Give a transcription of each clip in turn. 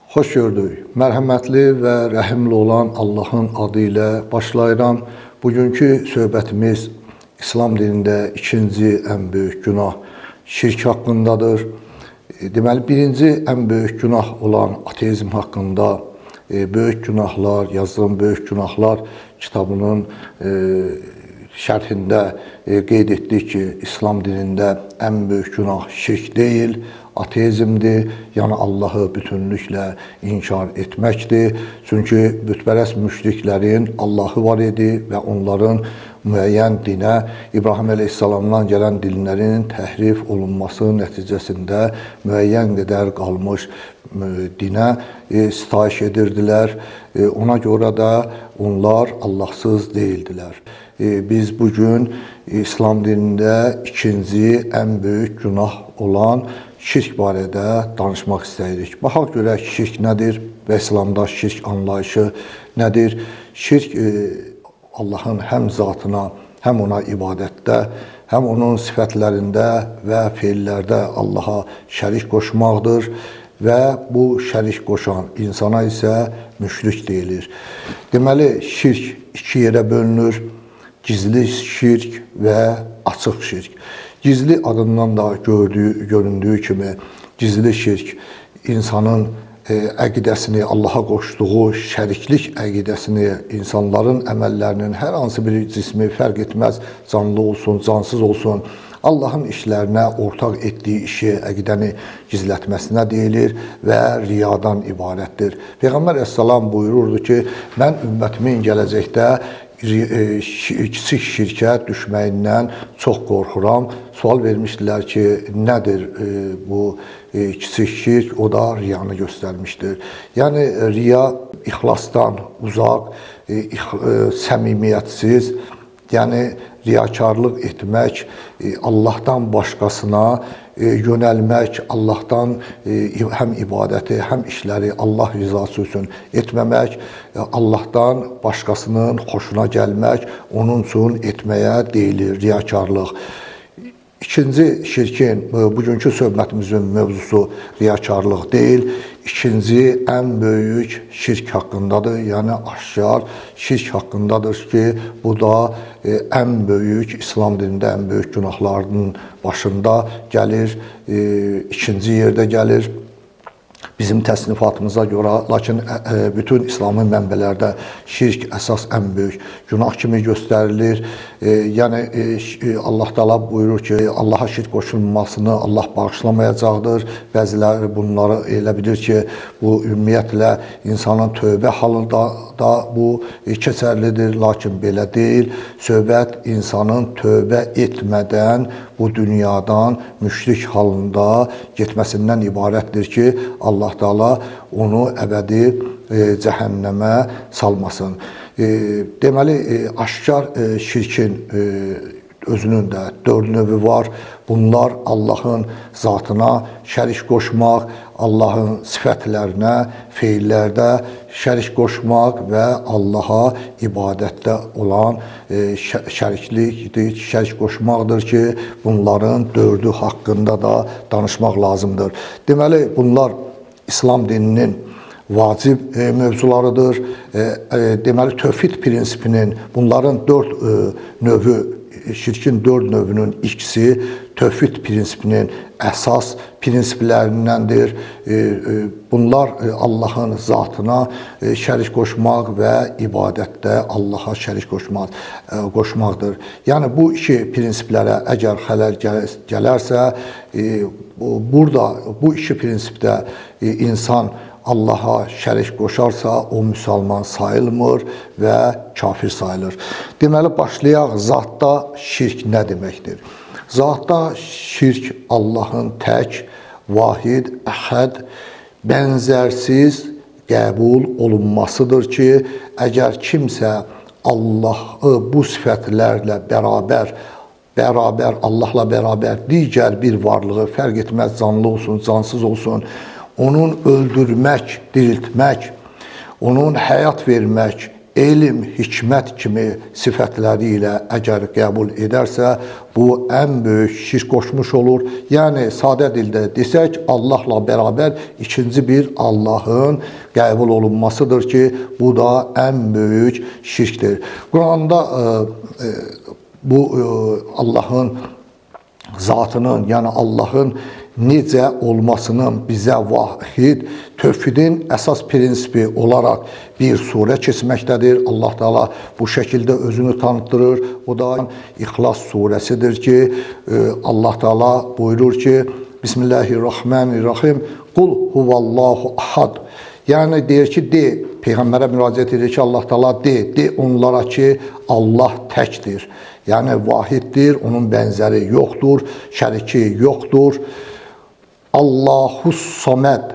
Xoş gördük. Mərhəmətli və rəhimli olan Allahın adı ilə başlayıram. Bugünkü söhbətimiz İslam dinində ikinci ən böyük günah şirk haqqındadır. Deməli, birinci ən böyük günah olan ateizm haqqında Böyük Günahlar, yazdığım Böyük Günahlar kitabının şərhində qeyd etdik ki, İslam dinində ən böyük günah şirk deyil, ateizmdir, yəni Allahı bütünlüklə inkar etməkdir. Çünki bütpərəst müşriklərin Allahı var idi və onların müəyyən dinə İbrahim əleyhissalamdan gələn dinlərin təhrif olunması nəticəsində müəyyən qədər qalmış dinə sitayiş edirdilər. Ona görə də onlar Allahsız deyildilər. Biz bugün İslam dinində ikinci ən böyük günah olan şirk barədə danışmaq istəyirik. Baxaq görək şirk nədir və İslamda şirk anlayışı nədir? Şirk Allahın həm zatına, həm ona ibadətdə, həm onun sifətlərində və feillərdə Allaha şərik qoşmaqdır və bu şərik qoşan insana isə müşrik deyilir. Deməli, şirk iki yerə bölünür. Gizli şirk və açıq şirk. Gizli adından da göründüyü kimi gizli şirk insanın əqidəsini, Allaha qoşduğu şəriklik əqidəsini, insanların əməllərinin hər hansı bir cismi fərq etməz, canlı olsun, cansız olsun, Allahın işlərinə ortaq etdiyi işi, əqidəni gizlətməsinə deyilir və riyadan ibarətdir. Peyğəmbər əleyhissalam buyururdu ki, mən ümmətimin gələcəkdə kiçik şirkə düşməyindən çox qorxuram. Sual vermişdilər ki, nədir bu kiçik şirk? O da riyanı göstərmişdir. Yəni riya ixlasdan uzaq, səmimiyyətsiz, yəni riyakarlıq etmək, Allahdan başqasına yönəlmək, Allahdan həm ibadəti, həm işləri Allah rızası üçün etməmək, Allahdan başqasının xoşuna gəlmək, onun üçün etməyə deyilir riyakarlıq. İkinci şirkin, bugünkü söhbətimizin mövzusu riyakarlıq deyil, ikinci ən böyük şirk haqqındadır, yəni aşkar şirk haqqındadır ki, bu da ən böyük, İslam dinində ən böyük günahlarının başında gəlir, ikinci yerdə gəlir. Bizim təsnifatımıza görə, lakin bütün İslami mənbələrdə şirk əsas ən böyük günah kimi göstərilir. Yəni Allah Təala buyurur ki, Allaha şirk qoşulmasını Allah bağışlamayacaqdır. Bəziləri bunları elə bilir ki, bu ümumiyyətlə insanın tövbə halında da bu keçərlidir, lakin belə deyil. Söhbət insanın tövbə etmədən bu dünyadan müşrik halında getməsindən ibarətdir ki, Allah Teala onu əbədi cəhənnəmə salmasın. Deməli, aşkar şirkin özünün də 4 növü var. Bunlar Allahın zatına şərik qoşmaq, Allahın sifətlərinə, feillərdə şərik qoşmaq və Allaha ibadətdə olan şəriklikdir, şərik qoşmaqdır ki, bunların 4-ü haqqında da danışmaq lazımdır. Deməli, bunlar İslam dininin vacib mövzularıdır. Deməli, tövhid prinsipinin bunların 4 növü, şirkin 4 növünün ikisi tövhid prinsipinin əsas prinsiplərindəndir. Bunlar Allahın zatına şərik qoşmaq və ibadətdə Allaha şərik qoşmaqdır. Yəni bu iki prinsiplərə əgər xələl gələrsə, burada bu iki prinsipdə insan Allaha şərik qoşarsa, o müsəlman sayılmır və kafir sayılır. Deməli, başlayaq, zatda şirk nə deməkdir? Zatda şirk Allahın tək, vahid, əhəd, bənzərsiz qəbul olunmasıdır ki, əgər kimsə Allahı bu sifətlərlə bərabər, Allahla bərabər digər bir varlığı, fərq etməz, canlı olsun, cansız olsun, onun öldürmək, diriltmək, onun həyat vermək, elm, hikmət kimi sifətləri ilə əgər qəbul edərsə, bu ən böyük şirk qoşmuş olur. Yəni, sadə dildə desək, Allahla bərabər ikinci bir Allahın qəbul olunmasıdır ki, bu da ən böyük şirkdir. Quranda bu Allahın zatının, yəni Allahın necə olmasının bizə vahid, tövhidin əsas prinsipi olaraq bir surə keçməkdədir. Allah Teala bu şəkildə özünü tanıtdırır. O da İxlas surəsidir ki, Allah Teala buyurur ki, Bismillahirrahmanirrahim, Qul huvallahu ahad. Yəni deyir ki, de, Peyğəmbərə müraciət edir ki, Allah Teala de onlara ki, Allah təkdir. Yəni vahiddir, onun bənzəri yoxdur, şəriki yoxdur. Allahus Saməd,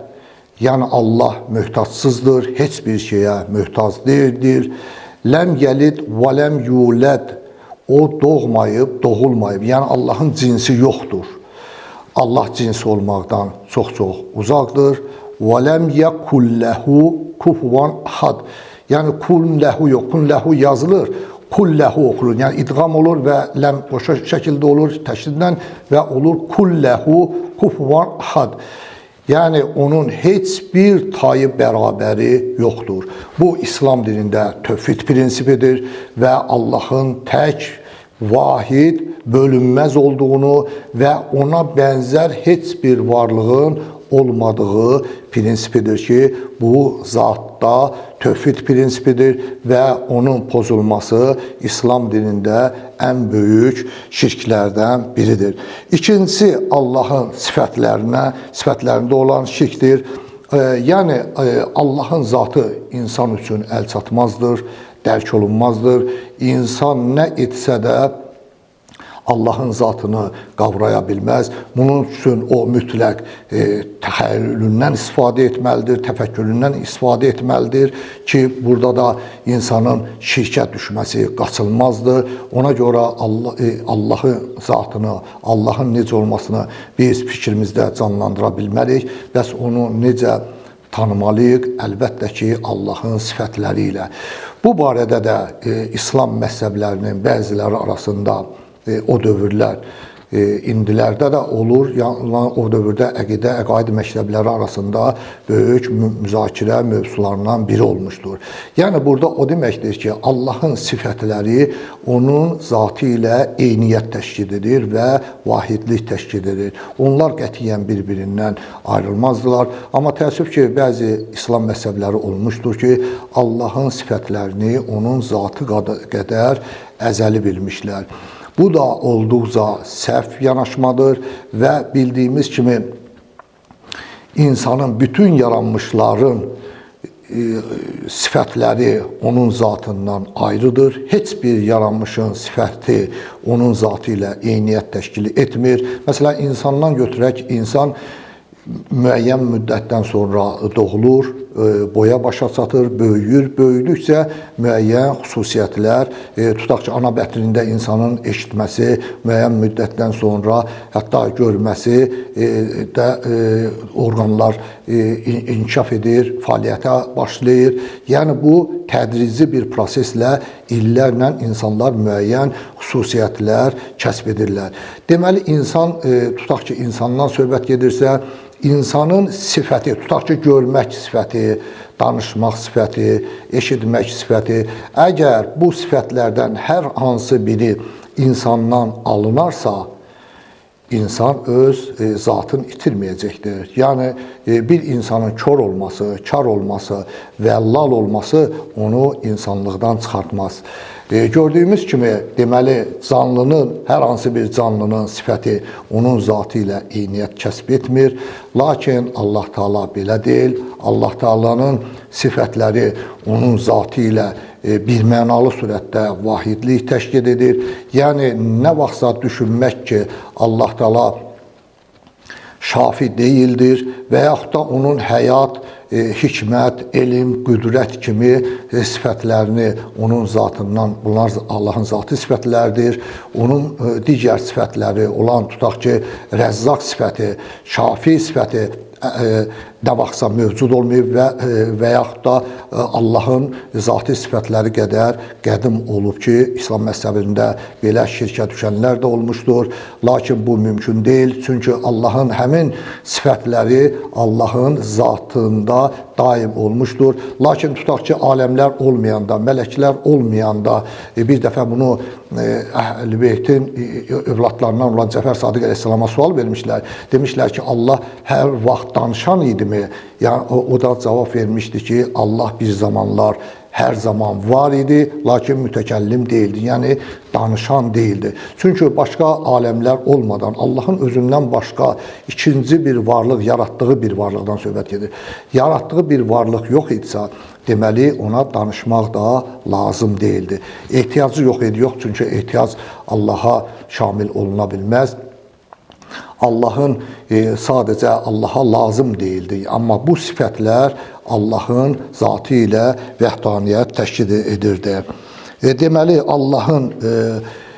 yəni Allah möhtacsızdır, heç bir şeyə möhtac deyildir. Ləm yəlid və ləm yulad, o doğmayıb, doğulmayıb. Yəni Allahın cinsi yoxdur. Allah cinsi olmaqdan çox-çox uzaqdır. Və ləm yekun lehu kufuvan ahad. Yəni kun lehu yox, kun lehu yazılır. Kulləhu oxunur. Yəni idğam olur və ləm qoşa şəkildə olur, təşdidlə və olur kulləhu kufuvan ahad. Yəni onun heç bir tayı bərabəri yoxdur. Bu İslam dinində tövhid prinsipidir və Allahın tək, vahid, bölünməz olduğunu və ona bənzər heç bir varlığın olmadığı prinsipidir ki, bu zatda tövhid prinsipidir və onun pozulması İslam dinində ən böyük şirklərdən biridir. İkincisi, Allahın sifətlərində olan şirkdir. Yəni, Allahın zatı insan üçün əl çatmazdır, dərk olunmazdır. İnsan nə etsə də Allahın zatını qavraya bilməz. Bunun üçün o mütləq təxəyyülündən istifadə etməlidir, təfəkküründən istifadə etməlidir ki, burada da insanın şirkə düşməsi qaçılmazdır. Ona görə Allahın zatını, Allahın necə olmasını biz fikrimizdə canlandıra bilmərik. Bəs onu necə tanımalıyıq? Əlbəttə ki, Allahın sifətləri ilə. Bu barədə də İslam məzhəblərinin bəziləri arasında o dövrlər indilərdə də olur. Yəni, o dövrdə əqidə, əqaid məktəbləri arasında böyük müzakirə mövzularından biri olmuşdur. Yəni, burada o deməkdir ki, Allahın sifətləri onun zatı ilə eyniyyət təşkil edir və vahidlik təşkil edir. Onlar qətiyyən bir-birindən ayrılmazdılar. Amma təəssüf ki, bəzi İslam məzhəbləri olmuşdur ki, Allahın sifətlərini onun zatı qədər əzəli bilmişlər. Bu da olduqca səhv yanaşmadır və bildiyimiz kimi insanın bütün yaranmışların sifətləri onun zatından ayrıdır. Heç bir yaranmışın sifəti onun zatı ilə eyniyyət təşkil etmir. Məsələn, insandan götürək, insan müəyyən müddətdən sonra doğulur, boya başa çatır, böyüyür. Böyüdükcə müəyyən xüsusiyyətlər, tutaq ki, ana bətnində insanın eşitməsi, müəyyən müddətdən sonra hətta görməsi də orqanlar inkişaf edir, fəaliyyətə başlayır. Yəni, bu tədrici bir proseslə illərlə insanlar müəyyən xüsusiyyətlər kəsb edirlər. Deməli, insan, tutaq ki, insandan söhbət gedirsə, insanın sifəti, tutaq ki, görmək sifəti, danışmaq sifəti, eşitmək sifəti, əgər bu sifətlərdən hər hansı biri insandan alınarsa, insan öz zatını itirməyəcəkdir. Yəni, bir insanın kör olması, kar olması və lal olması onu insanlıqdan çıxartmaz. Gördüyümüz kimi, deməli, canlının, hər hansı bir canlının sifəti onun zatı ilə eyniyyət kəsb etmir. Lakin Allah Teala belə deyil. Allah Teala'nın sifətləri onun zatı ilə bir mənalı surətdə vahidlik təşkil edir. Yəni, nə vaxtsa düşünmək ki, Allah Teala şafi deyildir və yaxud da onun həyat, hikmət, elm, qüdrət kimi sifətlərini onun zatından, bunlar Allahın zatı sifətlərdir. Onun digər sifətləri olan, tutaq ki, Rəzzaq sifəti, Şafi sifəti, nə vaxtsa mövcud olmayıb və yaxud da Allahın zati sifətləri qədər qədim olub ki, İslam məzhəbində belə şirkə düşənlər də olmuşdur. Lakin bu mümkün deyil, çünki Allahın həmin sifətləri Allahın zatında daim olmuşdur. Lakin tutaq ki, aləmlər olmayanda, mələklər olmayanda bir dəfə bunu Əhl-i Beytin övladlarından olan Cəfər Sadiq əleyhissalama sual vermişlər. Demişlər ki, Allah hər vaxt danışan idimi? Yəni, o da cavab vermişdi ki, Allah bir zamanlar hər zaman var idi, lakin mütəkəllim deyildi, yəni danışan deyildi. Çünki başqa aləmlər olmadan, Allahın özündən başqa ikinci bir varlıq, yaratdığı bir varlıqdan söhbət gedir. Yaratdığı bir varlıq yox idisə, deməli ona danışmaq da lazım deyildi. Ehtiyacı yox idi, yox, çünki ehtiyac Allaha şamil oluna bilməz. Allahın sadəcə Allaha lazım deyildi. Amma bu sifətlər Allahın zatı ilə vəhdaniyyət təşkil edirdi. Deməli, Allahın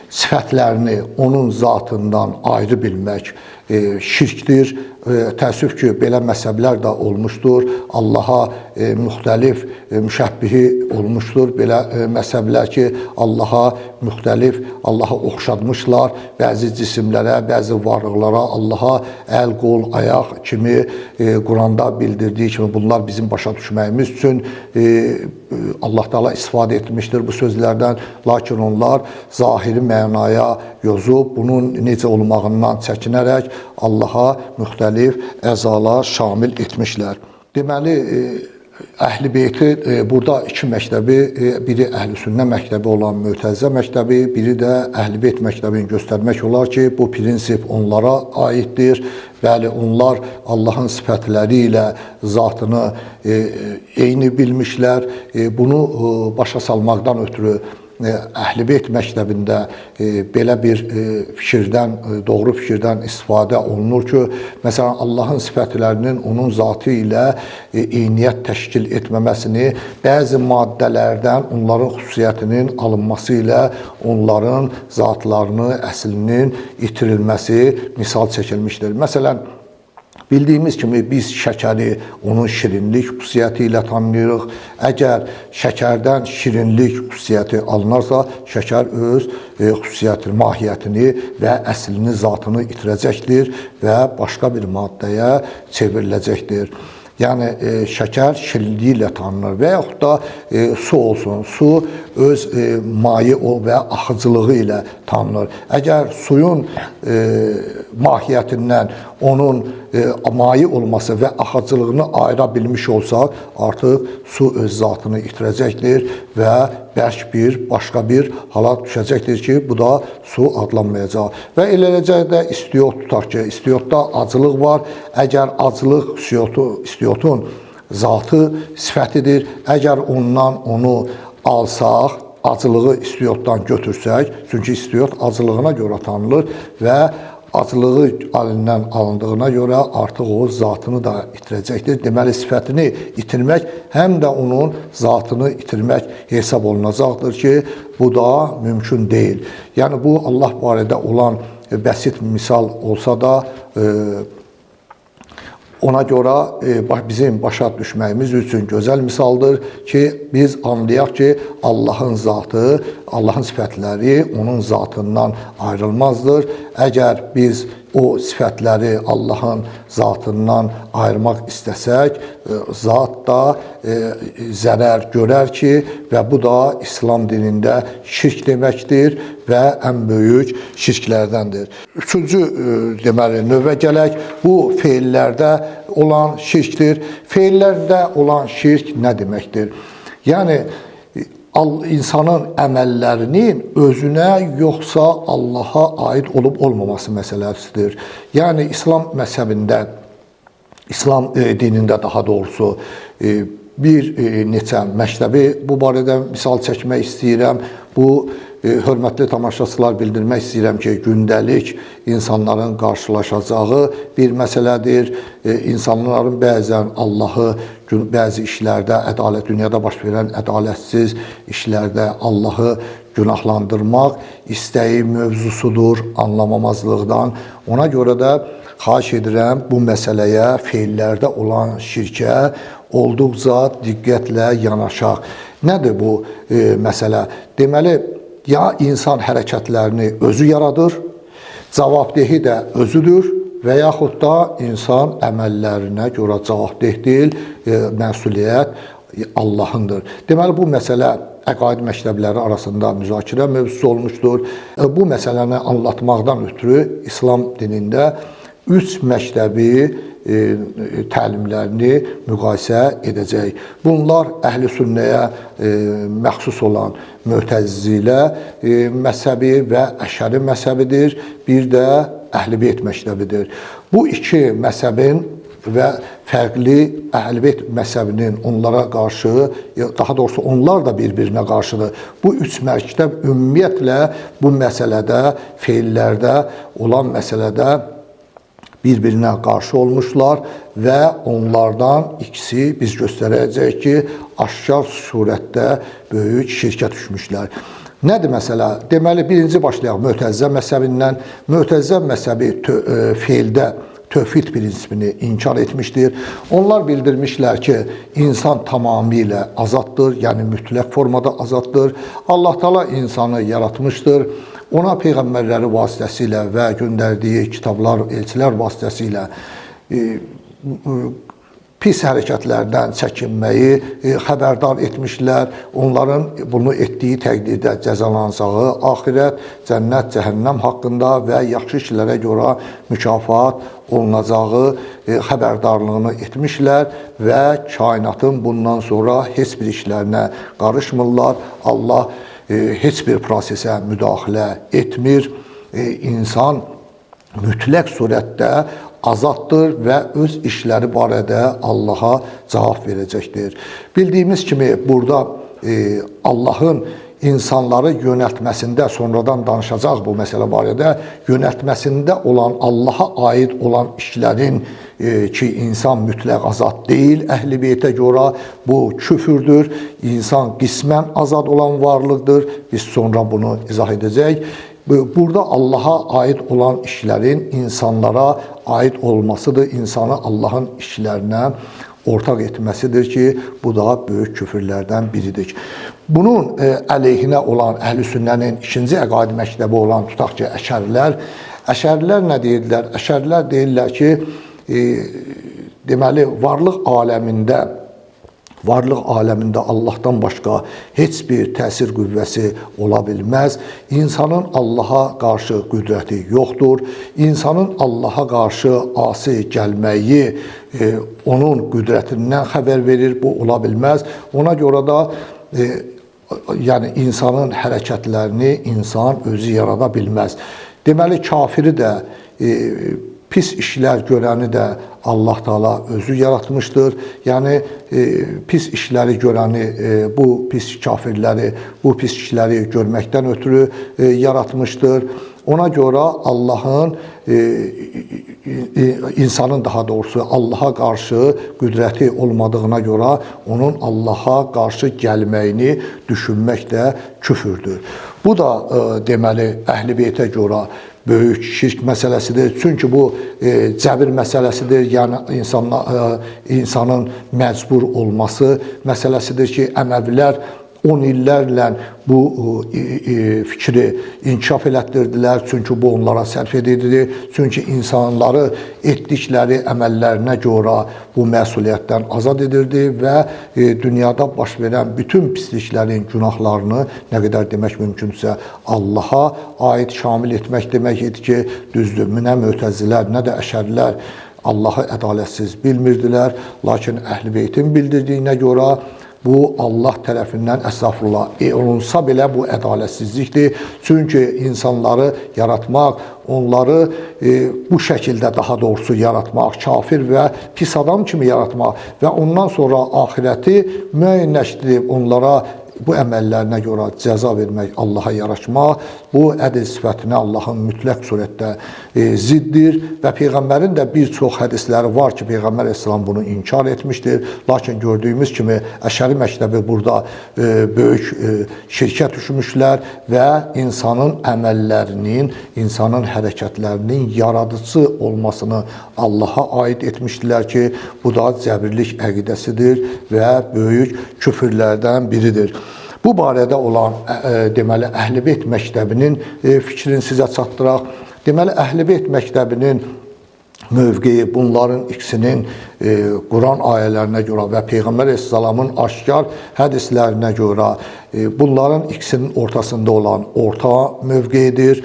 sifətlərini onun zatından ayrı bilmək şirkdir. Təəssüf ki, belə məzhəblər də olmuşdur. Allaha müxtəlif müşəbbihi olmuşdur. Belə məzhəblər ki, Allaha müxtəlif, Allaha oxşatmışlar. Bəzi cisimlərə, bəzi varlıqlara Allaha əl, qol, ayaq kimi Quranda bildirdiyi kimi bunlar bizim başa düşməyimiz üçün Allah Teala istifadə etmişdir bu sözlərdən. Lakin onlar zahiri mənaya yozub, bunun necə olmağından çəkinərək Allaha müxtəlif əzalar şamil etmişlər. Deməli, Əhl-i Beyti burada iki məktəbi, biri Əhl-i Sünnə məktəbi olan Mötəzə məktəbi, biri də Əhl-i Beyt məktəbini göstərmək olar ki, bu prinsip onlara aiddir. Bəli, onlar Allahın sifətləri ilə zatını eyni bilmişlər. Bunu başa salmaqdan ötürü Əhl-i Beyt məktəbində belə bir fikirdən, doğru fikirdən istifadə olunur ki, məsələn, Allahın sifətlərinin onun zatı ilə eyniyyət təşkil etməməsini bəzi maddələrdən onların xüsusiyyətinin alınması ilə onların zatlarını, əslinin itirilməsi misal çəkilmişdir. Məsələn, bildiyimiz kimi biz şəkəri onun şirinlik xüsusiyyəti ilə tanıyırıq. Əgər şəkərdən şirinlik xüsusiyyəti alınarsa, şəkər öz xüsusiyyətini, mahiyyətini və əslini, zatını itirəcəkdir və başqa bir maddəyə çevriləcəkdir. Yəni, şəkər şirinliyi ilə tanınır və yaxud da su olsun. Su öz mayi və axıcılığı ilə tanınır. Əgər suyun mahiyyətindən onun mayi olması və axıcılığını ayıra bilmiş olsaq, artıq su öz zatını itirəcəkdir və bərk bir, başqa bir hala düşəcəkdir ki, bu da su adlanmayacaq. Və eləcə də istiot tutaq ki, istiotda acılıq var. Əgər acılıq istiotun zatı sifətidir, əgər ondan onu alsaq, acılığı istiotdan götürsək, çünki istiot acılığına görə tanınır və acılığı əlindən alındığına görə artıq o zatını da itirəcəkdir. Deməli, sifətini itirmək həm də onun zatını itirmək hesab olunacaqdır ki, bu da mümkün deyil. Yəni, bu Allah barədə olan bəsit misal olsa da, ona görə bizim başa düşməyimiz üçün gözəl misaldır ki, biz anlayaq ki, Allahın zatı, Allahın sifətləri onun zatından ayrılmazdır. Əgər biz o sifətləri Allahın zatından ayırmaq istəsək, zat da zərər görər ki, və bu da İslam dinində şirk deməkdir və ən böyük şirklərdəndir. Üçüncü, deməli, növbə gələk, bu feillərdə olan şirkdir. Feillərdə olan şirk nə deməkdir? Yəni, insanın əməllərinin özünə yoxsa Allaha aid olub olmaması məsələsidir. Yəni, İslam məzhəbində, İslam dinində daha doğrusu bir neçə məktəbi bu barədə misal çəkmək istəyirəm. Bu, hörmətli tamaşaçılar, bildirmək istəyirəm ki, gündəlik insanların qarşılaşacağı bir məsələdir. İnsanların bəzən Allahı bəzi işlərdə, ədalət, dünyada baş verən ədalətsiz işlərdə Allahı günahlandırmaq istəyi mövzusudur anlamamazlıqdan. Ona görə də Xahiş edirəm bu məsələyə, feillərdə olan şirkə olduqca diqqətlə yanaşaq. Nədir bu məsələ? Deməli, ya insan hərəkətlərini özü yaradır, cavabdehi də özüdür və yaxud da insan əməllərinə görə cavabdeh deyil, məsuliyyət Allahındır. Deməli, bu məsələ əqaid məktəbləri arasında müzakirə mövzusu olmuşdur. Bu məsələni anlatmaqdan ötürü İslam dinində üç məktəbi təlimlərini müqayisə edəcək. Bunlar Əhl-i Sünnəyə məxsus olan Mötəzilə məzhəbi və Əşəri məzhəbidir, bir də Əhl-i Beyt məktəbidir. Bu iki məzhəbin və fərqli Əhl-i Beyt məzhəbinin onlara qarşı, daha doğrusu onlar da bir-birinə qarşıdır. Bu üç məktəb ümumiyyətlə bu məsələdə, feillərdə olan məsələdə bir-birinə qarşı olmuşlar və onlardan ikisi biz göstərəcəyik ki, aşkar surətdə böyük şirkə düşmüşlər. Nədir məsələ? Deməli, birinci başlayaq Mötəzizə məzhəbindən. Mötəzizə məzhəbi feildə tövhid prinsipini inkar etmişdir. Onlar bildirmişlər ki, insan tamamilə azaddır, yəni mütləq formada azaddır. Allah Teala insanı yaratmışdır. Ona peyğəmbərləri vasitəsilə və göndərdiyi kitablar, elçilər vasitəsilə pis hərəkətlərdən çəkinməyi xəbərdar etmişlər. Onların bunu etdiyi təqdirdə cəzalanacağı axirət, cənnət, cəhənnəm haqqında və yaxşı işlərə görə mükafat olunacağı xəbərdarlığını etmişlər və kainatın bundan sonra heç bir işlərinə qarışmırlar. Allah heç bir prosesə müdaxilə etmir. İnsan mütləq surətdə azaddır və öz işləri barədə Allaha cavab verəcəkdir. Bildiyimiz kimi burada Allahın insanları yönəltməsində, sonradan danışacaq bu məsələ barədə, yönəltməsində olan Allaha aid olan işlərin ki, insan mütləq azad deyil, Əhl-i Beytə görə bu küfürdür. İnsan qismən azad olan varlıqdır. Biz sonra bunu izah edəcəyik. Burada Allaha aid olan işlərin insanlara aid olmasıdır. İnsanı Allahın işlərinə ortaq etməsidir ki, bu da böyük küfürlərdən biridir. Bunun əleyhinə olan Əhl-i Sünnənin ikinci əqaid məktəbi olan tutaq ki, Əşərilər. Əşərilər nə deyirlər? Əşərilər deyirlər ki, deməli, varlıq aləmində Allahdan başqa heç bir təsir qüvvəsi ola bilməz. İnsanın Allaha qarşı qüdrəti yoxdur. İnsanın Allaha qarşı asi gəlməyi onun qüdrətindən xəbər verir. Bu ola bilməz. Ona görə də yəni insanın hərəkətlərini insan özü yarada bilməz. Deməli, kafiri də, pis işlər görəni də Allah Teala özü yaratmışdır. Yəni pis işləri görəni, bu pis kafirləri, bu pis işləri görməkdən ötürü yaratmışdır. Ona görə Allahın, insanın daha doğrusu Allaha qarşı qüdrəti olmadığına görə onun Allaha qarşı gəlməyini düşünmək də küfürdür. Bu da deməli Əhl-i Beytə görə böyük şirk məsələsidir. Çünki bu cəbir məsələsidir, yəni insanın məcbur olması məsələsidir ki, Əməvilər 10 illərlə bu fikri inkişaf elətdirdilər. Çünki bu onlara sərf edirdi. Çünki insanları etdikləri əməllərinə görə bu məsuliyyətdən azad edirdi və dünyada baş verən bütün pisliklərin günahlarını nə qədər demək mümkünsə Allaha aid şamil etmək demək idi ki, düzdür, nə Mötəzilər, nə də Əşərilər Allahı ədalətsiz bilmirdilər. Lakin Əhl-i Beytin bildirdiyinə görə bu Allah tərəfindən əstəğfurullah olunsa belə bu ədalətsizlikdir. Çünki insanları yaratmaq, onları bu şəkildə daha doğrusu yaratmaq, kafir və pis adam kimi yaratmaq və ondan sonra axirəti müəyyənləşdirib onlara bu əməllərinə görə cəza vermək Allaha yaraşmaz. Bu ədl sifətinə Allahın mütləq surətdə ziddir və Peyğəmbərin də bir çox hədisləri var ki, Peyğəmbər əleyhissalam bunu inkar etmişdir. Lakin gördüyümüz kimi Əşəri məktəbi burada böyük şirkə düşmüşlər və insanın əməllərinin, insanın hərəkətlərinin yaradıcı olmasını Allaha aid etmişdilər ki, bu da cəbirlik əqidəsidir və böyük küfürlərdən biridir. Bu barədə olan deməli Əhl-i Beyt məktəbinin fikrini sizə çatdıraq. Deməli Əhl-i Beyt məktəbinin mövqeyi bunların ikisinin Quran ayələrinə görə və Peyğəmbər əleyhissalamın aşkar hədislərinə görə bunların ikisinin ortasında olan orta mövqeyidir.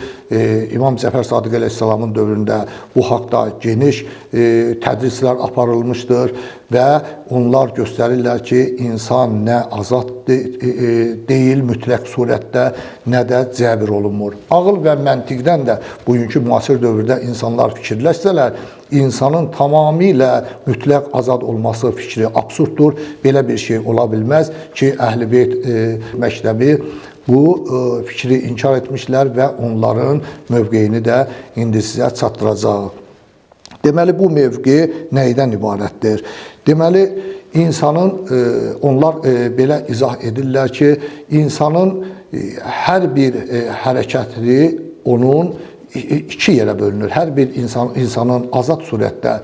İmam Cəfər Sadiq əleyhissalamın dövründə bu haqda geniş tədrislər aparılmışdır və onlar göstərirlər ki, insan nə azad deyil mütləq surətdə, nə də cəbr olunmur. Ağıl və məntiqdən də bugünkü müasir dövrdə insanlar fikirləşsələr, insanın tamamilə mütləq azad olması fikri absurddur. Belə bir şey ola bilməz ki, Əhl-i Beyt məktəbi bu fikri inkar etmişlər və onların mövqeyini də indi sizə çatdıracağıq. Deməli, bu mövqe nəydən ibarətdir? Deməli, insanın, onlar belə izah edirlər ki, insanın hər bir hərəkəti onun iki yerə bölünür. Hər bir insanın azad surətdə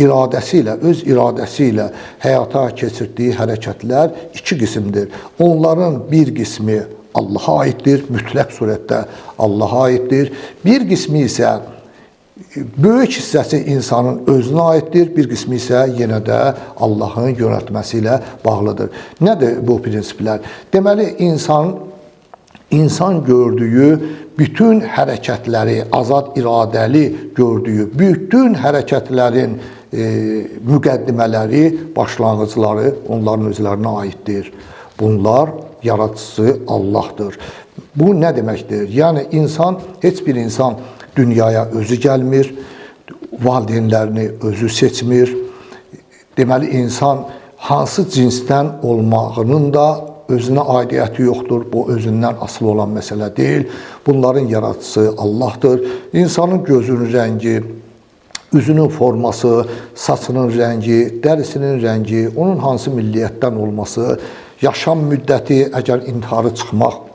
iradəsi ilə, öz iradəsi ilə həyata keçirtdiyi hərəkətlər iki qismdir. Onların bir qismi Allaha aiddir, mütləq surətdə Allaha aiddir. Bir qismi isə böyük hissəsi insanın özünə aiddir, bir qismi isə yenə də Allahın yönəltməsi ilə bağlıdır. Nədir bu prinsiplər? Deməli, insan gördüyü bütün hərəkətləri, azad iradəli gördüyü bütün hərəkətlərin müqəddimələri, başlanğıcları onların özlərinə aiddir. Bunlar yaradıcısı Allahdır. Bu nə deməkdir? Yəni, heç bir insan dünyaya özü gəlmir, valideynlərini özü seçmir. Deməli, insan hansı cinsdən olmağının da özünə aidiyyəti yoxdur. Bu, özündən asılı olan məsələ deyil. Bunların yaradıcısı Allahdır. İnsanın gözünün rəngi, üzünün forması, saçının rəngi, dərisinin rəngi, onun hansı milliyyətdən olması, yaşam müddəti, əgər intiharı çıxmaq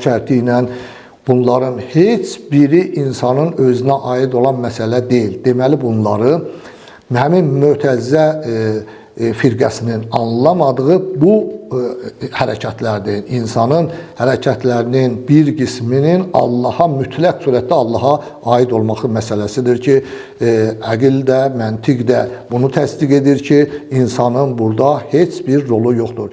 şərti ilə bunların heç biri insanın özünə aid olan məsələ deyil. Deməli, bunları həmin Mötərizə firqəsinin anlamadığı bu hərəkətlərdir. İnsanın hərəkətlərinin bir qisminin Allaha, mütləq surətdə Allaha aid olması məsələsidir ki, əqil də, məntiq də bunu təsdiq edir ki, insanın burada heç bir rolu yoxdur.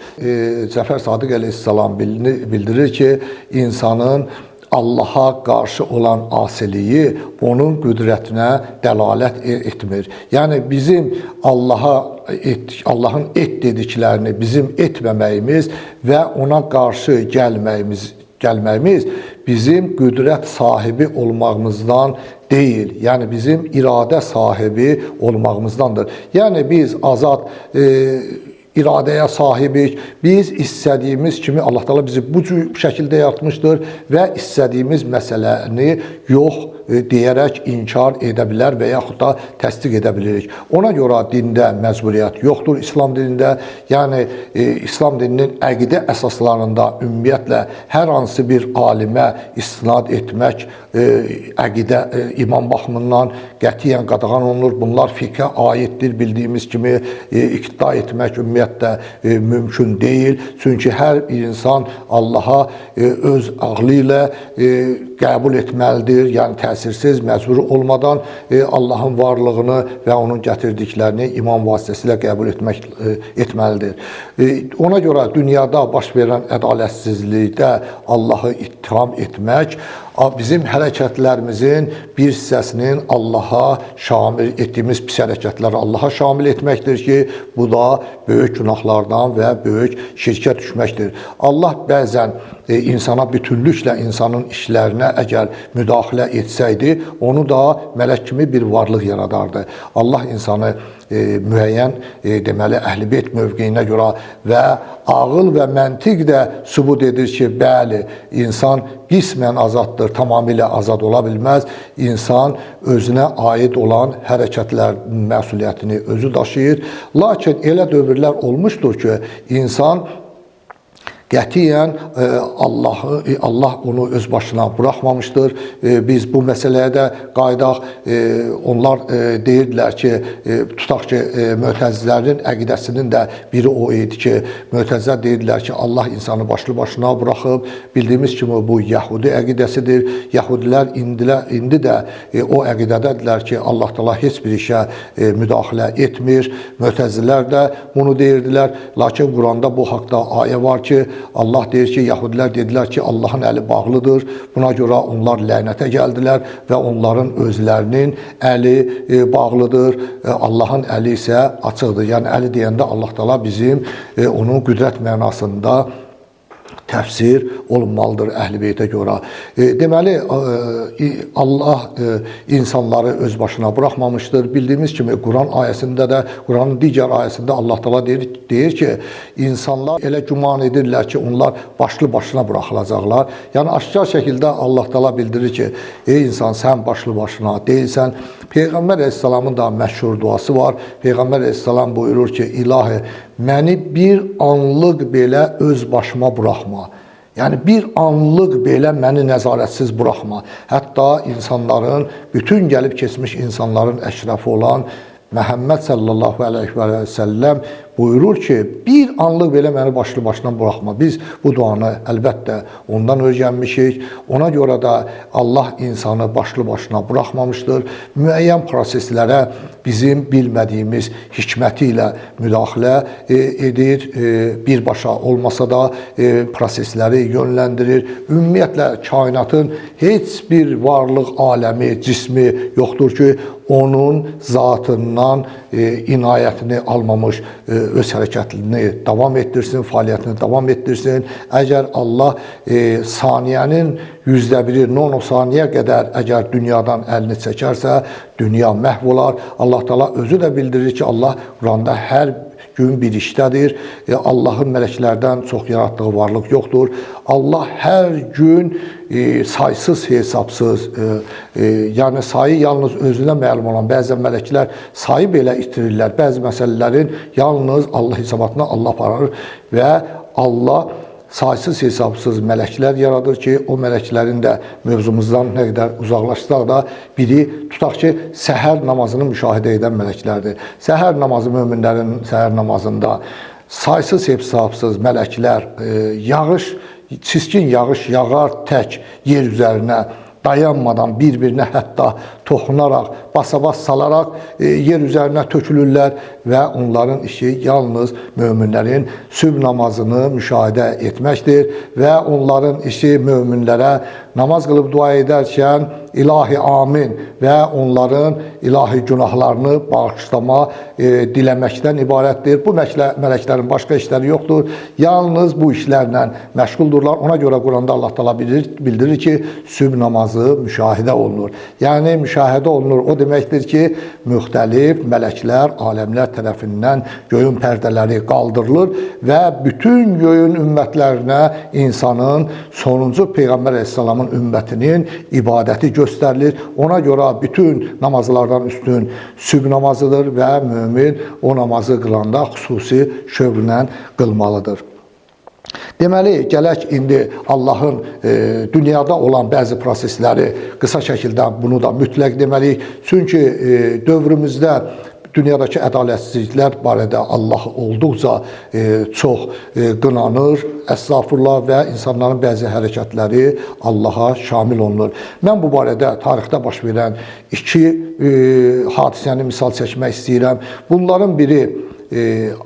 Cəfər Sadiq əleyhissalam bildirir ki, insanın Allaha qarşı olan asiliyi onun qüdrətinə dəlalət etmir. Yəni, bizim Allahın et dediklərini bizim etməməyimiz və ona qarşı gəlməyimiz bizim qüdrət sahibi olmağımızdan deyil. Yəni, bizim iradə sahibi olmağımızdandır. Yəni, biz azad iradəyə sahibik. Biz istədiyimiz kimi Allah Teala bizi bu cür şəkildə yaratmışdır və istədiyimiz məsələni yox deyərək inkar edə bilər və yaxud da təsdiq edə bilirik. Ona görə dində məcburiyyət yoxdur İslam dinində. Yəni, İslam dininin əqidə əsaslarında ümumiyyətlə hər hansı bir alimə istinad etmək əqidə iman baxımından qətiyyən qadağan olunur. Bunlar fiqhə aiddir, bildiyimiz kimi iqtida etmək ümumiyyətlə mümkün deyil. Çünki hər bir insan Allaha öz ağlı ilə qəbul etməlidir. Yəni, təsirsiz, məcbur olmadan Allahın varlığını və onun gətirdiklərini iman vasitəsilə qəbul etməlidir. Ona görə dünyada baş verən ədalətsizlikdə Allahı ittiham etmək bizim hərəkətlərimizin bir hissəsinin Allaha şamil etdiyimiz pis hərəkətləri Allaha şamil etməkdir ki, bu da böyük günahlardan və böyük şirkə düşməkdir. Allah bəzən insana bütünlüklə insanın işlərinə əgər müdaxilə etsəydi, onu da mələk kimi bir varlıq yaradardı. Allah insanı müəyyən deməli əhl-i beyt mövqeyinə görə və ağıl və məntiq də sübut edir ki, bəli, insan qismən azaddır, tamamilə azad ola bilməz. İnsan özünə aid olan hərəkətlərin məsuliyyətini özü daşıyır. Lakin elə dövrlər olmuşdur ki, insan qətiyyən Allah onu öz başına buraxmamışdır. Biz bu məsələyə də qayıdaq. Onlar deyirdilər ki, tutaq ki, mötəzilərin əqidəsinin də biri o idi ki, mötəzilər deyirdilər ki, Allah insanı başlı başına buraxıb. Bildiyimiz kimi bu Yəhudi əqidəsidir. Yəhudilər indi də o əqidədədirlər ki, Allah Taala heç bir işə müdaxilə etmir. Mötəzilər də bunu deyirdilər. Lakin Quranda bu haqda ayə var ki, Allah deyir ki, Yəhudilər dedilər ki, Allahın əli bağlıdır. Buna görə onlar lənətə gəldilər və onların özlərinin əli bağlıdır. Allahın əli isə açıqdır. Yəni əli deyəndə Allah Taala bizim onun qüdrət mənasında təfsir olunmalıdır Əhl-i Beytə görə. Deməli, Allah insanları öz başına buraxmamışdır. Bildiyimiz kimi Quran ayəsində də, Quranın digər ayəsində Allah Taala deyir ki, insanlar elə güman edirlər ki, onlar başlı başına buraxılacaqlar. Yəni aşkar şəkildə Allah Taala bildirir ki, ey insan, sən başlı başına deyilsən. Peyğəmbər əleyhissalamın da məşhur duası var. Peyğəmbər əleyhissalam buyurur ki, İlahi, məni bir anlıq belə öz başıma buraxma. Yəni bir anlıq belə məni nəzarətsiz buraxma. Hətta insanların, bütün gəlib keçmiş insanların əşrəfi olan Məhəmməd sallallahu əleyhi və səlləm buyurur ki, bir anlıq belə məni başlı başına buraxma. Biz bu duanı əlbəttə ondan öyrənmişik. Ona görə də Allah insanı başlı başına buraxmamışdır. Müəyyən proseslərə bizim bilmədiyimiz hikməti ilə müdaxilə edir. Birbaşa olmasa da prosesləri yönləndirir. Ümumiyyətlə kainatın heç bir varlıq aləmi, cismi yoxdur ki, onun zatından inayətini almamış öz hərəkətini davam etdirsin, fəaliyyətini davam etdirsin. Əgər Allah saniyənin 1/1-i nanosaniyə qədər əgər dünyadan əlini çəkərsə, dünya məhv olar. Allah Taala özü də bildirir ki, Allah Quranda hər gün bir işdədir. Allahın mələklərdən çox yaratdığı varlıq yoxdur. Allah hər gün saysız, hesabsız, yəni sayı yalnız özünə məlum olan bəzən mələklər sayı belə itirirlər. Bəzi məsələlərin yalnız Allah hesabatına Allah aparır və Allah saysız hesabsız mələklər yaradır ki, o mələklərin də mövzumuzdan nə qədər uzaqlaşsaq da biri tutaq ki, səhər namazını müşahidə edən mələklərdir. Səhər namazı möminlərin səhər namazında saysız hesabsız mələklər yağış, çiskin yağış yağar tək yer üzərinə dayanmadan bir-birinə hətta toxunaraq, basa-bas salaraq yer üzərinə tökülürlər və onların işi yalnız möminlərin sübh namazını müşahidə etməkdir və onların işi möminlərə namaz qılıb dua edərkən ilahi amin və onların ilahi günahlarını bağışlama diləməkdən ibarətdir. Bu mələklərin başqa işləri yoxdur. Yalnız bu işlərlə məşğuldurlar. Ona görə Quranda Allah Taala bildirir ki, sübh namazı müşahidə olunur. Yəni müşahidə olunur. O deməkdir ki, müxtəlif mələklər, aləmlər tərəfindən göyün pərdələri qaldırılır və bütün göyün ümmətlərinə insanın sonuncu Peyğəmbər əleyhissalamın ümmətinin ibadəti göstərilir. Ona görə bütün namazlardan üstün sübh namazıdır və mömin o namazı qılanda xüsusi şövqlə qılmalıdır. Deməli, gələk indi Allahın dünyada olan bəzi prosesləri qısa şəkildə bunu da mütləq deməliyik. Çünki dövrümüzdə dünyadakı ədalətsizliklər barədə Allah olduqca çox qınanır, əstəğfurullah, və insanların bəzi hərəkətləri Allaha şamil olunur. Mən bu barədə tarixdə baş verən iki hadisəni misal çəkmək istəyirəm. Bunların biri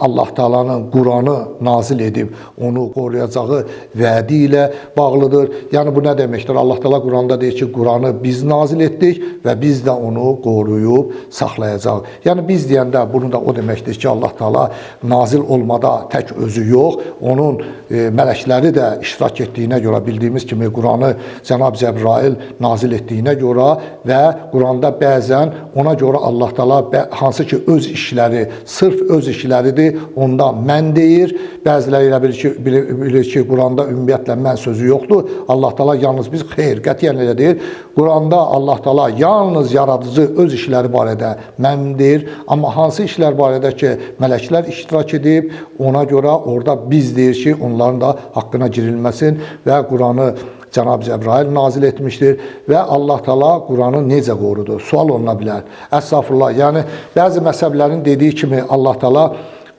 Allah Taala'nın Quranı nazil edib onu qoruyacağı vədi ilə bağlıdır. Yəni bu nə deməkdir? Allah Taala Quranda deyir ki, Quranı biz nazil etdik və biz də onu qoruyub saxlayacaq. Yəni biz deyəndə bunu da o deməkdir ki, Allah Taala nazil olmada tək özü yox, onun mələkləri də iştirak etdiyinə görə, bildiyimiz kimi Quranı Cənab Cəbrail nazil etdiyinə görə və Quranda bəzən ona görə Allah Taala hansı ki öz işləri, sırf öz işləridir, onda mən deyir. Bəziləri elə bilir ki, Quranda ümumiyyətlə mən sözü yoxdur. Allah Taala yalnız biz, xeyr, qətiyyən elə deyir. Quranda Allah Taala yalnız yaradıcı öz işləri barədə mən deyir. Amma hansı işlər barədə ki, mələklər iştirak edib, ona görə orada biz deyir ki, onların da haqqına girilməsin və Quranı Cənab Cəbrail nazil etmişdir və Allah Taala Quranı necə qorudu? Sual oluna bilər. Əstəğfurullah. Yəni bəzi məzhəblərin dediyi kimi Allah Taala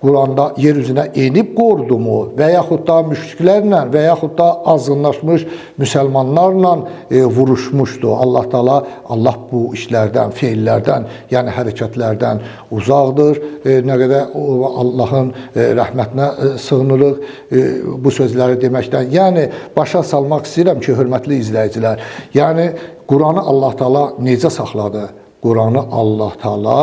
Quranda yer üzünə enib qorudu mu və yaxud da müşriklərlə və yaxud da azğınlaşmış müsəlmanlarla vuruşmuşdu. Allah Taala, Allah bu işlərdən, feillərdən, yəni hərəkətlərdən uzaqdır. Nə qədər Allahın rəhmətinə sığınırıq bu sözləri deməkdən. Yəni başa salmaq istəyirəm ki, hörmətli izləyicilər, yəni Quranı Allah Taala necə saxladı? Quranı Allah Taala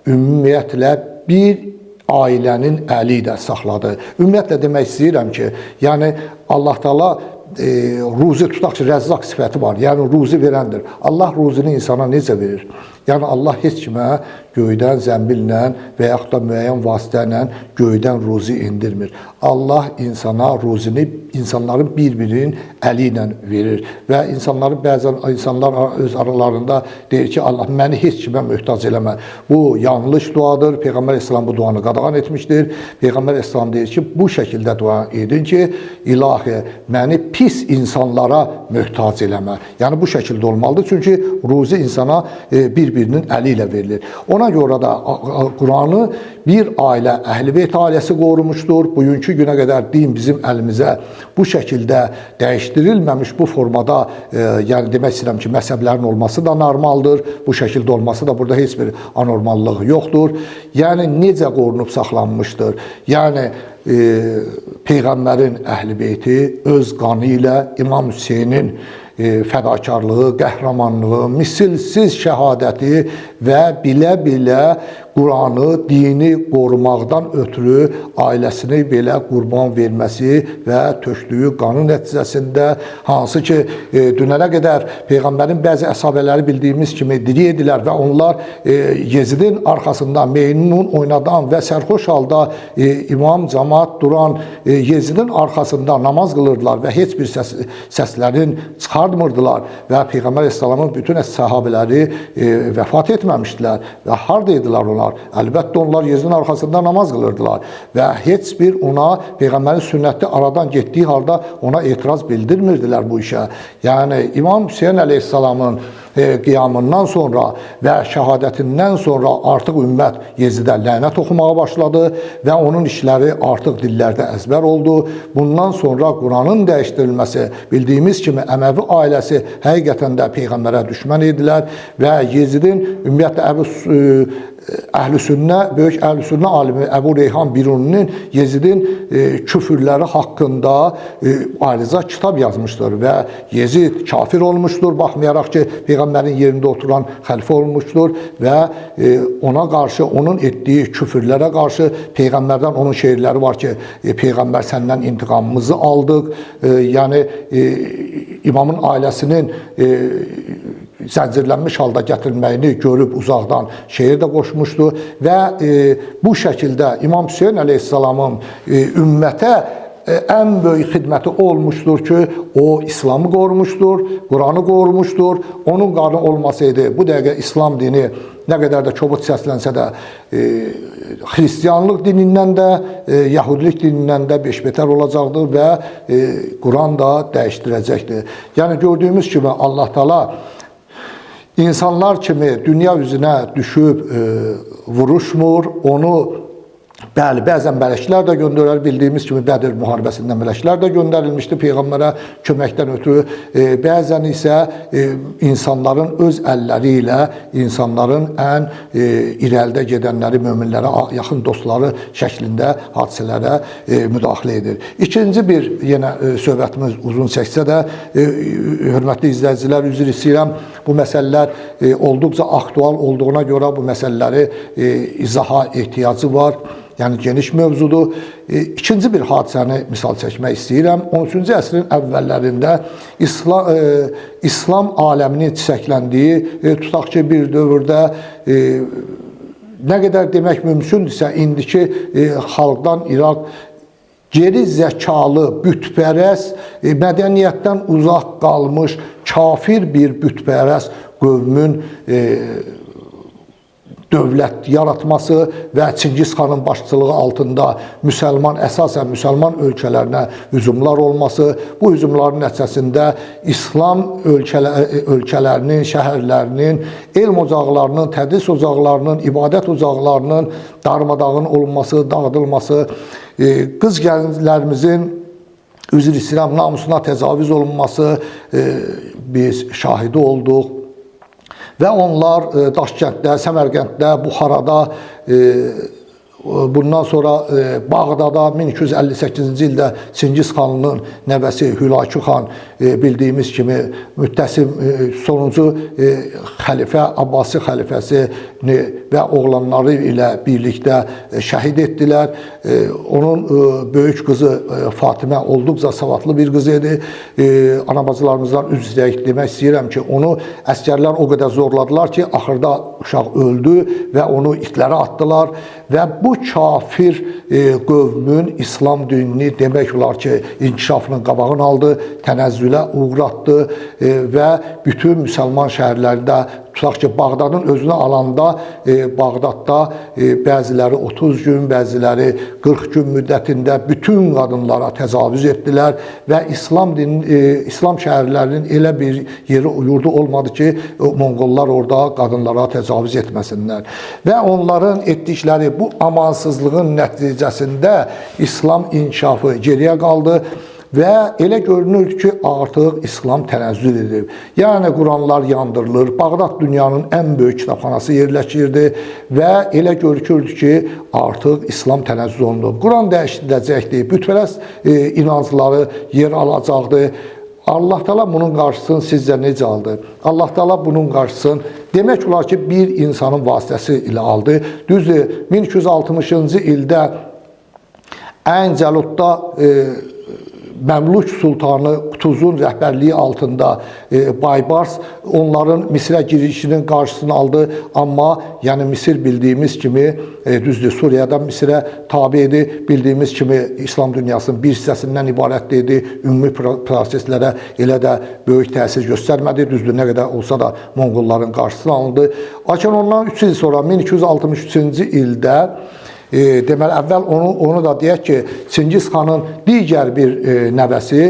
ümumiyyətlə bir ailənin əli ilə saxladı. Ümumiyyətlə demək istəyirəm ki, yəni Allah Taala ruzi, tutaq ki, rəzzaq sifəti var. Yəni ruzi verəndir. Allah ruzini insana necə verir? Yəni Allah heç kimə göydən zəmbillə və yaxud da müəyyən vasitə ilə göydən ruzi endirmir. Allah insana ruzini insanların bir-birinin əli ilə verir və insanların bəzən insanlar öz aralarında deyir ki, Allah məni heç kimə möhtac eləmə. Bu yanlış duadır. Peyğəmbər İslam bu duanı qadağan etmişdir. Peyğəmbər İslam deyir ki, bu şəkildə dua edin ki, ilahi məni pis insanlara möhtac eləmə. Yəni bu şəkildə olmalıdır. Çünki ruzi insana bir-birinin əli ilə verilir. Ona görə də Quranı bir ailə, Əhl-i Beyt ailəsi qorumuşdur. Bugünkü günə qədər din bizim əlimizə bu şəkildə dəyişdirilməmiş bu formada, yəni demək istəyirəm ki, məzhəblərin olması da normaldır. Bu şəkildə olması da burada heç bir anormallıq yoxdur. Yəni necə qorunub saxlanmışdır? Yəni Peyğəmbərin Əhl-i Beyti öz qanı ilə İmam Hüseynin fədakarlığı, qəhrəmanlığı, misilsiz şəhadəti və bilə-bilə Quranı, dini qorumaqdan ötürü ailəsini belə qurban verməsi və tökdüyü qanın nəticəsində, hansı ki dünənə qədər Peyğəmbərin bəzi əshabələri bildiyimiz kimi diri idilər və onlar Yezidin arxasında meymun oynadan və sərxoş halda imam, cəmaat duran Yezidin arxasında namaz qılırdılar və heç bir səslərin çıxartmırdılar və Peyğəmbər əleyhissalamın bütün səhabələri vəfat etməmişdilər və harada idilər onlar? Əlbəttə onlar Yezidin arxasında namaz qılırdılar və heç bir ona Peyğəmbərin sünnəti aradan getdiyi halda ona etiraz bildirmirdilər bu işə. Yəni İmam Hüseyn əleyhissalamın qiyamından sonra və şəhadətindən sonra artıq ümmət Yezidə lənət oxumağa başladı və onun işləri artıq dillərdə əzbər oldu. Bundan sonra Quranın dəyişdirilməsi, bildiyimiz kimi Əməvi ailəsi həqiqətən də Peyğəmbərə düşmən idilər və Yezidin ümumiyyətlə Əhl-i Sünnə, böyük Əhl-i Sünnə alimi Əbu Reyhan Biruninin Yezidin küfürləri haqqında ayrıca kitab yazmışdır və Yezid kafir olmuşdur, baxmayaraq ki, Peyğəmbərin yerində oturan xəlifə olmuşdur və ona qarşı, onun etdiyi küfürlərə qarşı Peyğəmbərdən onun şeirləri var ki, Peyğəmbər səndən intiqamımızı aldıq, yəni imamın ailəsinin zəncirlənmiş halda gətirilməyini görüb uzaqdan şeir də qoşmuşdu və bu şəkildə İmam Hüseyn əleyhissalamın ümmətə ən böyük xidməti olmuşdur ki, o İslamı qorumuşdur, Quranı qorumuşdur. Onun qanı olmasaydı bu dəqiqə İslam dini nə qədər də kobud səslənsə də xristianlıq dinindən də, yahudilik dinindən də beşbetər olacaqdı və Quran da dəyişdirəcəkdi. Yəni gördüyümüz kimi Allah Taala insanlar kimi dünya üzünə düşüb vuruşmur, onu Bəli, bəzən mələklər də göndərilər. Bildiyimiz kimi Bədir müharibəsində mələklər də göndərilmişdi Peyğəmbərə köməkdən ötürü. Bəzən isə insanların öz əlləri ilə insanların ən irəlidə gedənləri, möminlərə yaxın dostları şəklində hadisələrə müdaxilə edir. İkinci bir yenə söhbətimiz uzun çəksə də, hörmətli izləyicilər, üzr istəyirəm, bu məsələlər olduqca aktual olduğuna görə bu məsələləri izaha ehtiyacı var. Yəni geniş mövzudur. İkinci bir hadisəni misal çəkmək istəyirəm. 13-cü əsrin əvvəllərində İslam aləminin çiçəkləndiyi, tutaq ki, bir dövrdə nə qədər demək mümkündürsə, indiki xalqdan İraq geri zəkalı, bütpərəst, mədəniyyətdən uzaq qalmış kafir bir bütpərəst qövmün dövlət yaratması və Çingiz xanın başçılığı altında müsəlman, əsasən müsəlman ölkələrinə hücumlar olması, bu hücumların nəticəsində İslam ölkələrinin, şəhərlərinin, elm ocaqlarının, tədris ocaqlarının, ibadət ocaqlarının darmadağın olunması, dağıdılması, qız gəlinlərimizin, üzr istəyirəm, namusuna təcavüz olunması biz şahidi olduq. Və onlar Daşkənddə, Səmərqənddə, Buxarada, bundan sonra Bağdada 1258-ci ildə Çingiz xanın nəvəsi Hülakü xan, bildiyimiz kimi müttəsim sonuncu xəlifə, Abbasi xəlifəsini və oğlanları ilə birlikdə şəhid etdilər. Onun böyük qızı Fatimə olduqca savadlı bir qız idi. Ana-bacılarımızdan üzr istəyək demək istəyirəm ki, onu əsgərlər o qədər zorladılar ki, axırda uşaq öldü və onu itlərə atdılar və bu kafir qövmün İslam dinini demək olar ki, inkişafının qabağını aldı, tənəzzülə uğratdı və bütün müsəlman şəhərlərində, tutaq ki, Bağdadın özünü alanda Bağdadda bəziləri 30 gün, bəziləri 40 gün müddətində bütün qadınlara təcavüz etdilər və İslam dinin, İslam şəhərlərinin elə bir yeri, yurdu olmadı ki, Monqollar orada qadınlara təcavüz etməsinlər. Və onların etdikləri bu amansızlığın nəticəsində İslam inkişafı geriyə qaldı. Və elə görünür ki, artıq İslam tənəzzül edib. Yəni Quranlar yandırılır, Bağdad dünyanın ən böyük kitabxanası yerləşirdi və elə görünürdü ki, artıq İslam tənəzzül olunub. Quran dəyişdiriləcəkdi, bütpərəst inancları yer alacaqdı. Allah Teala bunun qarşısını sizcə necə aldı? Allah Teala bunun qarşısını demək olar ki, bir insanın vasitəsi ilə aldı. Düzdür, 1260-cı ildə Əyn Cəludda Məmluk sultanı Qutuzun rəhbərliyi altında Baybars onların Misirə girişinin qarşısını aldı. Amma yəni Misir bildiyimiz kimi, düzdür, Suriyadan Misirə tabe idi. Bildiyimiz kimi İslam dünyasının bir hissəsindən ibarət idi. Ümumi proseslərə elə də böyük təsir göstərmədi. Düzdür, nə qədər olsa da Monqolların qarşısını alındı. Lakin ondan 3 il sonra 1263-cü ildə deməli, əvvəl onu da deyək ki, Çingiz xanın digər bir nəvəsi,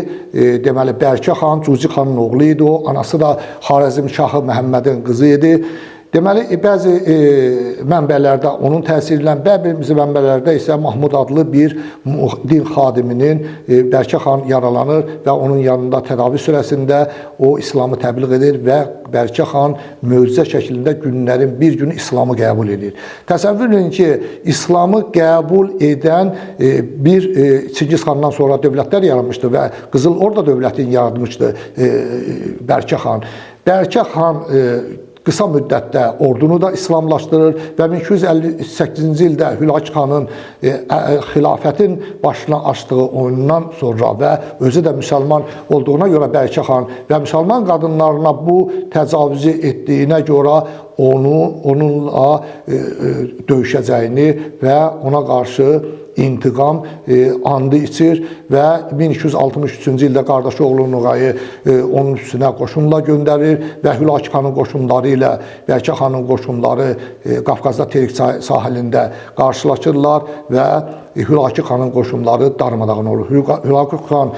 deməli, Bərkə xan, Cuci xanın oğlu idi o, anası da Xarəzm şahı Məhəmmədin qızı idi. Deməli, bəzi mənbələrdə onun təsiri ilə, bəzi mənbələrdə isə Mahmud adlı bir din xadiminin Bərkə xan yaralanır və onun yanında tədavi sürəsində o İslamı təbliğ edir və Bərkə xan möcüzə şəklində günlərin bir günü İslamı qəbul edir. Təsəvvür edin ki, İslamı qəbul edən bir Çingiz xandan sonra dövlətlər yaranmışdı və Qızıl Orda dövlətini yaratmışdı Bərkə xan. Bərkə xan qısa müddətdə ordunu da İslamlaşdırır və 1258-ci ildə Hülakü xanın xilafətin başına açdığı oyundan sonra və özü də müsəlman olduğuna görə Bərkə xan və müsəlman qadınlarına bu təcavüzü etdiyinə görə onunla döyüşəcəyini və ona qarşı intiqam andı içir və 1263-cü ildə qardaşı oğlu Noğayı onun üstünə qoşunla göndərir və Hülakü xanın qoşunları ilə Bərkə xanın qoşunları Qafqazda Terik sahilində qarşılaşırlar və Hülakü xanın qoşunları darmadağın olur. Hülakü xan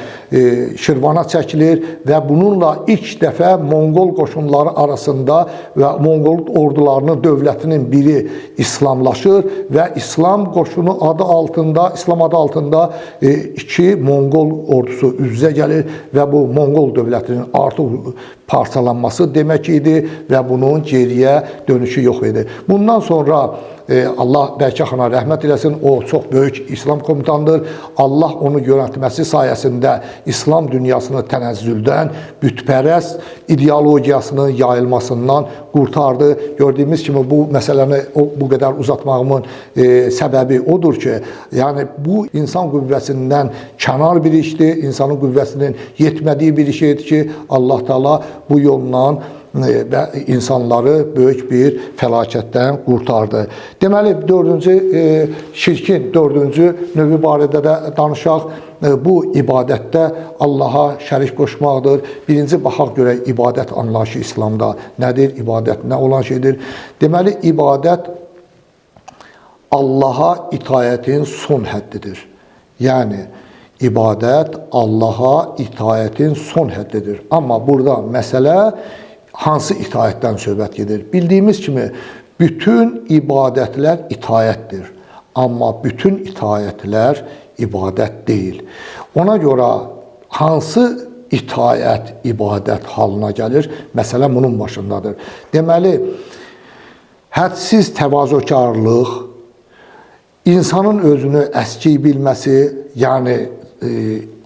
Şirvana çəkilir və bununla ilk dəfə Monqol qoşunları arasında və Monqol ordularının dövlətinin biri İslamlaşır və İslam qoşunu adı altında, İslam adı altında iki Monqol ordusu üz-üzə gəlir və bu Monqol dövlətinin artıq parçalanması demək idi və bunun geriyə dönüşü yox idi. Bundan sonra Allah Bərkə xana rəhmət eləsin, o çox böyük İslam komutandır. Allah onu yönəltməsi sayəsində İslam dünyasını tənəzzüldən, bütpərəst ideologiyasının yayılmasından qurtardı. Gördüyümüz kimi bu məsələni bu qədər uzatmağımın səbəbi odur ki, yəni bu insan qüvvəsindən kənar bir işdir, insanın qüvvəsinin yetmədiyi bir şeydir ki, Allah Teala bu yolla və insanları böyük bir fəlakətdən qurtardı. Deməli, dördüncü şirkin dördüncü növü barədə də danışaq. Bu ibadətdə Allaha şərik qoşmaqdır. Birinci baxaq görək ibadət anlayışı İslamda nədir? İbadət nə olan şeydir? Deməli, ibadət Allaha itayətin son həddidir. Yəni, ibadət Allaha itayətin son həddidir. Amma burada məsələ hansı itayətdən söhbət gedir? Bildiyimiz kimi bütün ibadətlər itayətdir. Amma bütün itayətlər ibadət deyil. Ona görə hansı itayət ibadət halına gəlir? Məsələ bunun başındadır. Deməli, hədsiz təvazökarlıq, insanın özünü əskik bilməsi, yəni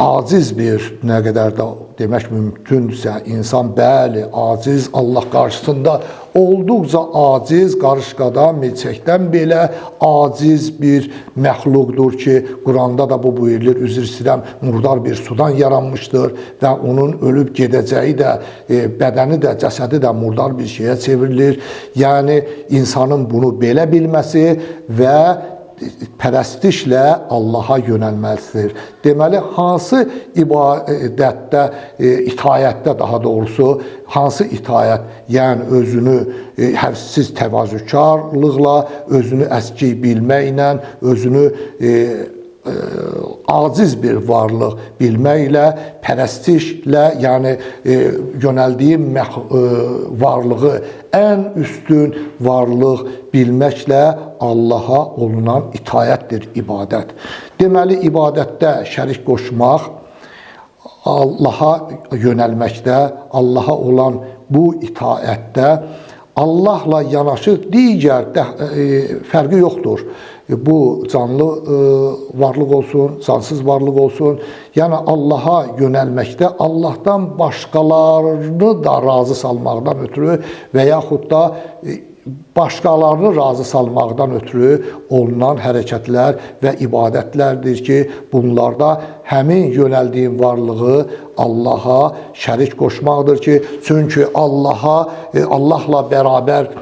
aciz bir, nə qədər də demək mümkündürsə, insan bəli, aciz, Allah qarşısında olduqca aciz, qarışqadan, milçəkdən belə aciz bir məxluqdur ki, Quranda da bu buyurulur, üzr istəyirəm, murdar bir sudan yaranmışdır və onun ölüb gedəcəyi də, bədəni də, cəsədi də murdar bir şeyə çevrilir. Yəni, insanın bunu belə bilməsi və pərəstişlə Allaha yönəlməlidir. Deməli, hansı ibadətdə, itayətdə daha doğrusu, hansı itayət, yəni özünü hədsiz təvazökarlıqla, özünü əskik bilməklə, özünü aciz bir varlıq bilməklə, pərəstişlə, yəni yönəldiyi varlığı ən üstün varlıq bilməklə Allaha olunan itayətdir ibadət. Deməli, ibadətdə şərik qoşmaq, Allaha yönəlməkdə, Allaha olan bu itayətdə Allahla yanaşı digər fərqi yoxdur. Bu canlı varlıq olsun, cansız varlıq olsun. Yəni Allaha yönəlməkdə Allahdan başqalarını da razı salmaqdan ötürü və yaxud da başqalarını razı salmaqdan ötürü olunan hərəkətlər və ibadətlərdir ki, bunlarda həmin yönəldiyin varlığı Allaha şərik qoşmaqdır ki, çünki Allaha, Allahla bərabər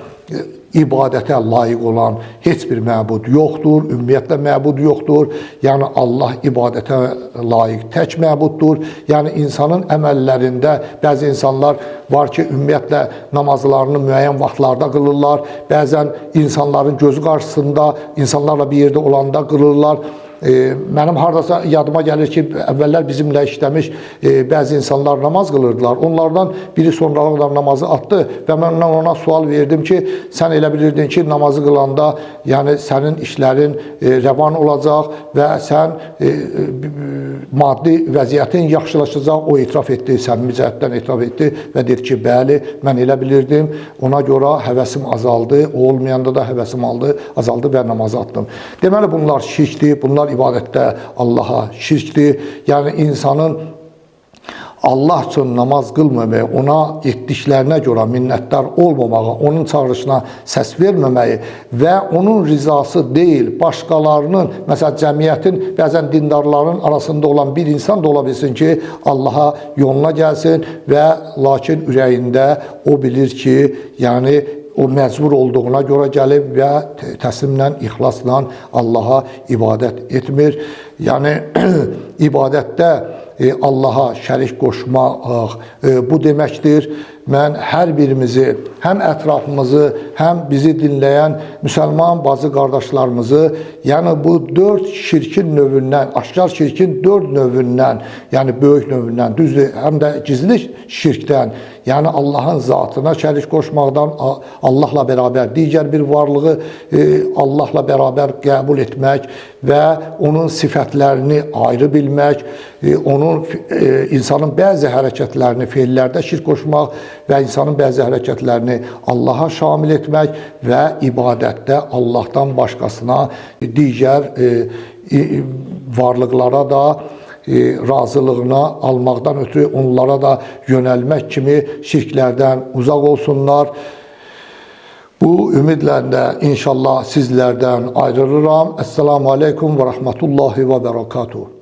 ibadətə layiq olan heç bir məbud yoxdur, ümumiyyətlə məbud yoxdur. Yəni Allah ibadətə layiq tək məbuddur. Yəni insanın əməllərində bəzi insanlar var ki, ümumiyyətlə namazlarını müəyyən vaxtlarda qılırlar. Bəzən insanların gözü qarşısında, insanlarla bir yerdə olanda qılırlar. Mənim hardasa yadıma gəlir ki, əvvəllər bizimlə işləmiş bəzi insanlar namaz qılırdılar. Onlardan biri sonralıqla namazı atdı və mən ona sual verdim ki, sən elə bilirdin ki, namazı qılanda, yəni sənin işlərin rəvan olacaq və sən maddi vəziyyətin yaxşılaşacaq. O etiraf etdi, səmimi cəhətdən etiraf etdi və dedi ki, bəli, mən elə bilirdim. Ona görə həvəsim azaldı, o olmayanda da həvəsim azaldı və namazı atdım. Deməli, bunlar şirkdir, bunlar ibadətdə Allaha şirkdir. Yəni insanın Allah üçün namaz qılmamağı, ona etdiklərinə görə minnətdar olmamağı, onun çağırışına səs verməməyi və onun rizası deyil, başqalarının, məsələn, cəmiyyətin, bəzən dindarların arasında olan bir insan da ola bilsin ki, Allaha yoluna gəlsin və lakin ürəyində o bilir ki, yəni o məcbur olduğuna görə gəlib və təslimlə, ixlasla Allaha ibadət etmir. Yəni ibadətdə Allaha şərik qoşmaq bu deməkdir Mən hər birimizi, həm ətrafımızı, həm bizi dinləyən müsəlman bacı qardaşlarımızı, yəni bu 4 şirkin növündən, aşkar şirkin 4 növündən, yəni böyük növündən, düzdür, həm də gizli şirkdən, yəni Allahın zatına şərik qoşmaqdan, Allahla bərabər digər bir varlığı Allahla bərabər qəbul etmək və onun sifətlərini ayrı bilmək, onun insanın bəzi hərəkətlərini feillərdə şirk qoşmaq və insanın bəzi hərəkətlərini Allaha şamil etmək və ibadətdə Allahdan başqasına digər varlıqlara da razılığına almaqdan ötürü onlara da yönəlmək kimi şirklərdən uzaq olsunlar. Bu ümidlə də inşallah sizlərdən ayrılıram. Əssalamu aleykum və rəhmətullahi və bərəkatuhu.